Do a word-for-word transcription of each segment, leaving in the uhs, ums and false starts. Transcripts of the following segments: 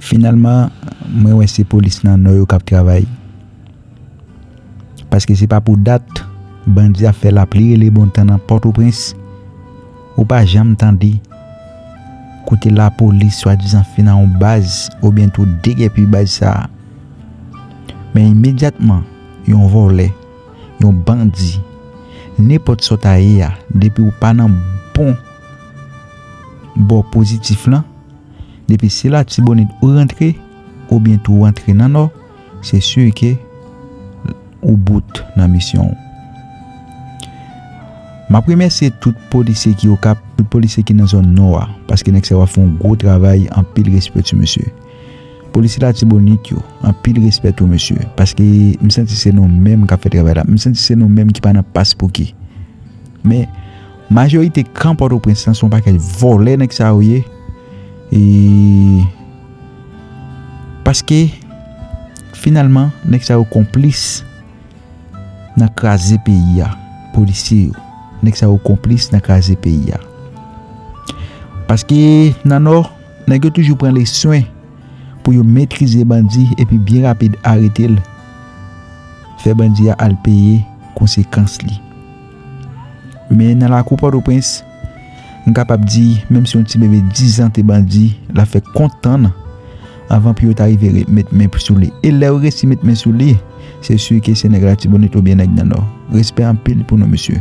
Finalman, mwen wè se polis nan Nò yo k ap travay. Paske se pa pou dat, bandi ap fè lapli rele bon tan nan Pòtoprens. Ou pa janm tande kote lapolis swadizan fin nan yon baz oubyen tou degèpi baz sa a. Men imedyatman, yon vòlè, yon bandi, nenpòt sa w ta ye a, depi w pa nan bon bò pozitif lan, depi se Latibonit ou rantre, oubyen tou w rantre nan Nò, se si ke ou bout nan misyon w. M ap remèsye tout polisye ki Okap, tout polisye ki nan zòn Nò a, paske nèg sa yo ap fè yon gwo travay, anpil respè ti mesye. Polisye Latibonit yo, anpil respè tou mesye, paske m santi se nou menm k ap fè travay la, m santi se nou menm ki pa nan pas pou ki. Men, majorite kan Pòtoprens lan se yon pakèt vòlè nèg sa yo ye. E, paske, finalman, nèg sa yo konplis nan kraze peyi a. Polisye yo, nèg sa yo konplis nan kraze peyi a. Paske nan Nò, nèg yo toujou pran leswen pou yo metrize bandi epi byen rapid arete l. Fè bandi a al peye konsekans li. Men nan lakou Pòtoprens, m kapab di, menm si yon ti bebe diz an te bandi, l ap fè kont tann anvan pou yo ta rive re-, met men sou li. E lè yo resi met men sou li, se si ke se nèg Latibonit oubyen nèg nan Nò. Respè anpil pou nou, mesye.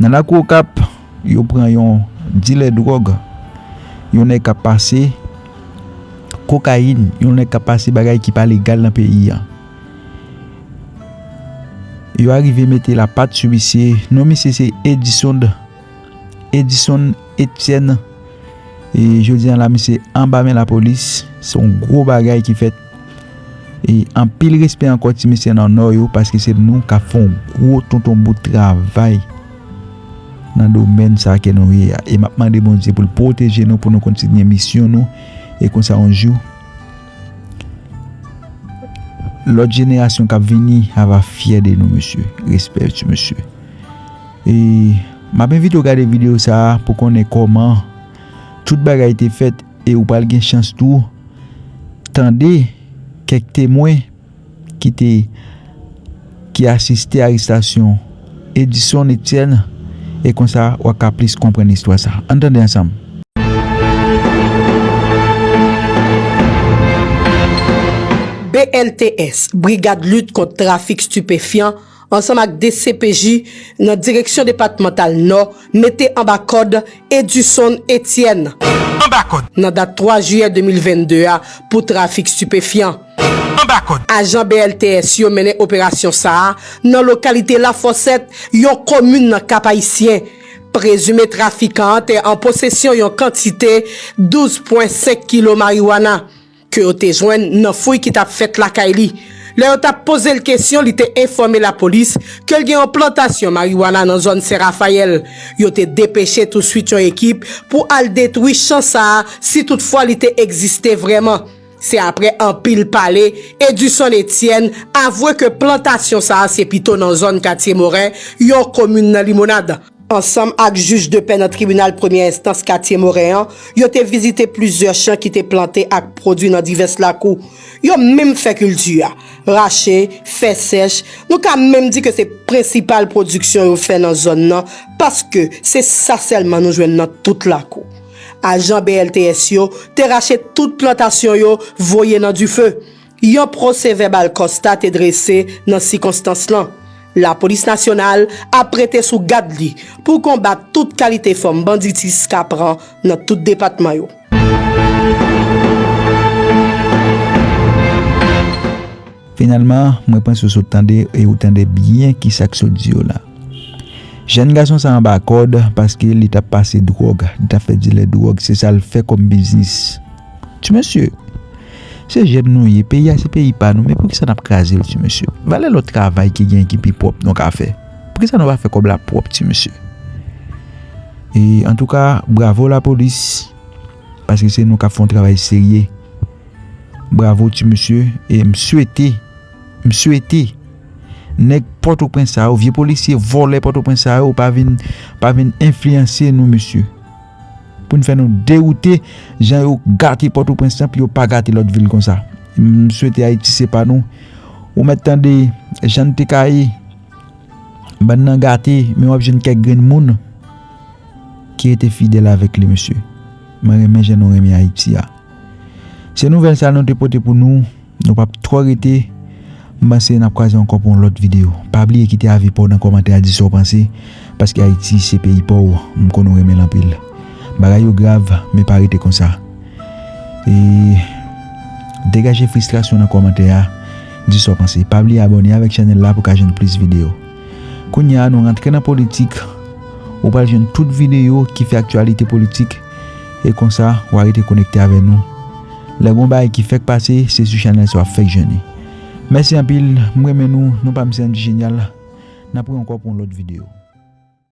Nan lakou Okap, yo pran yon dilè dwòg, yon nèg k ap pase kokayin, yon nèg k ap pase bagay ki pa legal nan peyi a. Yo arive mete lapat sou misye. Non misye se Edison, Edison Etienne. E jodi a la, misye anba men lapolis. Se yon gwo bagay ki fèt. E anpil respè ankò ti mesye nan Nò yo, paske se nou k ap fè yon gwo tonton bout travay nan domèn sa ke nou ye a. E m ap mande Bondye pou l pwoteje nou, pou nou kontinye misyon nou. E konsa, yon jou, lòt jenerasyon k ap vini a va fyè de nou, mesye. Respè, ti mesye. E m ap envite w gade videyo sa a pou konnen kòman tout bagay te fèt, e ou pral gen chans tou tande kèk temwen ki te, ki asiste arestasyon Edison Etienne, e konsa w a ka plis konprann istwa sa. Ann tande ansanm. B L T S, Brigad Lit Kont Trafik Stipefyan, ansanm ak D C P J nan Direksyon Depatmantal Nò, mete anba kòd Edison Etienne. Anba kòd. Nan dat twa jiyè de mil vennde a pou trafik stipefyan. Anba kòd. Ajan B L T S yo mennen operasyon sa a nan lokalite Lafòsèt, yon komin nan Kap Ayisyen. Prezime trafikan an te an posesyon yon kantite douz pwen senk kilo mariwana ke yo te jwenn nan fouy ki t ap fèt lakay li. Lè yo t ap poze l kesyon, li te enfòme lapolis ke l gen yon plantasyon mariwana nan zòn Sen Rafayèl. Yo te depeche touswit yon ekip pou al detwi chan sa a, si toutfwa li te egziste vrèman. Se apre anpil pale, Edison Etienne avwe ke plantasyon sa a se pito nan zòn Katye Moren, yon komin nan Limonad. Ansanm ak jij de pè nan tribinal premyè enstans Katye Moren an, yo te vizite plizyè chan ki te plante ak pwodui nan divès lakou. Yo menm fè kilti a, rache, fè sèch, nou ka menm di ke se prensipal pwodiksyon yo fè nan zòn nan, paske se sa sèlman nou jwenn nan tout lakou. Ajan B L T S yo te rache tout plantasyon yo, voye nan dife. Yon pwosevèbal kòsta te drese nan sikonstans lan. Lapolis nasyonal ap rete sou gad li pou konbat tout kalite fòm banditis ka pran nan tout depatman yo. Finalman, mwen panse w sot tande e ou tande byen kisa k sot di yo la. Jèn gason sa anba kòd paske li t ap pase dwòg, li t ap fè dilè dwòg, se sa l fè kòm biznis. Ti mesye, se jèn nou ye, peyi a se peyi pa nou, men poukisa n ap kraze l, ti mesye? Valè lòt travay ki gen ki pi pwòp nou ka fè. Poukisa nou pa fè kòb la pwòp, ti mesye? E antouka, bravo lapolis, paske se nou k ap fè yon travay serye. Bravo ti mesye, e m swete, m swete nèg Pòtoprens sa yo, vye polisye vòlè Pòtoprens sa yo pa vin, pa vin enfliyanse nou mesye. pou n fè nou dewoute jan yo gate Pòtoprens lan pou yo pa gate lòt vil konsa. M swete Ayiti se pa nou. Ou mèt tande jan n te ka ye, bann nan gate, men w ap jwenn kèk grenn moun ki rete fidèl avèk li, mesye. Mwen renmen jan nou renmen Ayiti a. Se nouvèl sa nou te pote pou nou. Nou p ap twò rete. M panse n ap kwaze ankò pou yon lòt videyo. Pa bliye kite avi pa w nan kòmantè a, di sa w panse, paske Ayiti se peyi pa w, m konn ou renmen l anpil. Bagay yo grav, men pa rete konsa. E degaje fristrasyon nan kòmantè a, di sa w panse. Pa bliye abòne avèk chanèl la pou w ka jwenn plis videyo. Kounye a, nou rantre nan politik. Ou pral jwenn tout videyo ki fè aktyalite politik. E konsa, w a rete konekte avè nou. Lè gon bagay ki fèk pase, se sou chanèl sa w ap fèk jwenn li. Mèsi anpil, m renmen nou, non pa m se Andy Genial. N ap wè ankò pou yon lòt videyo.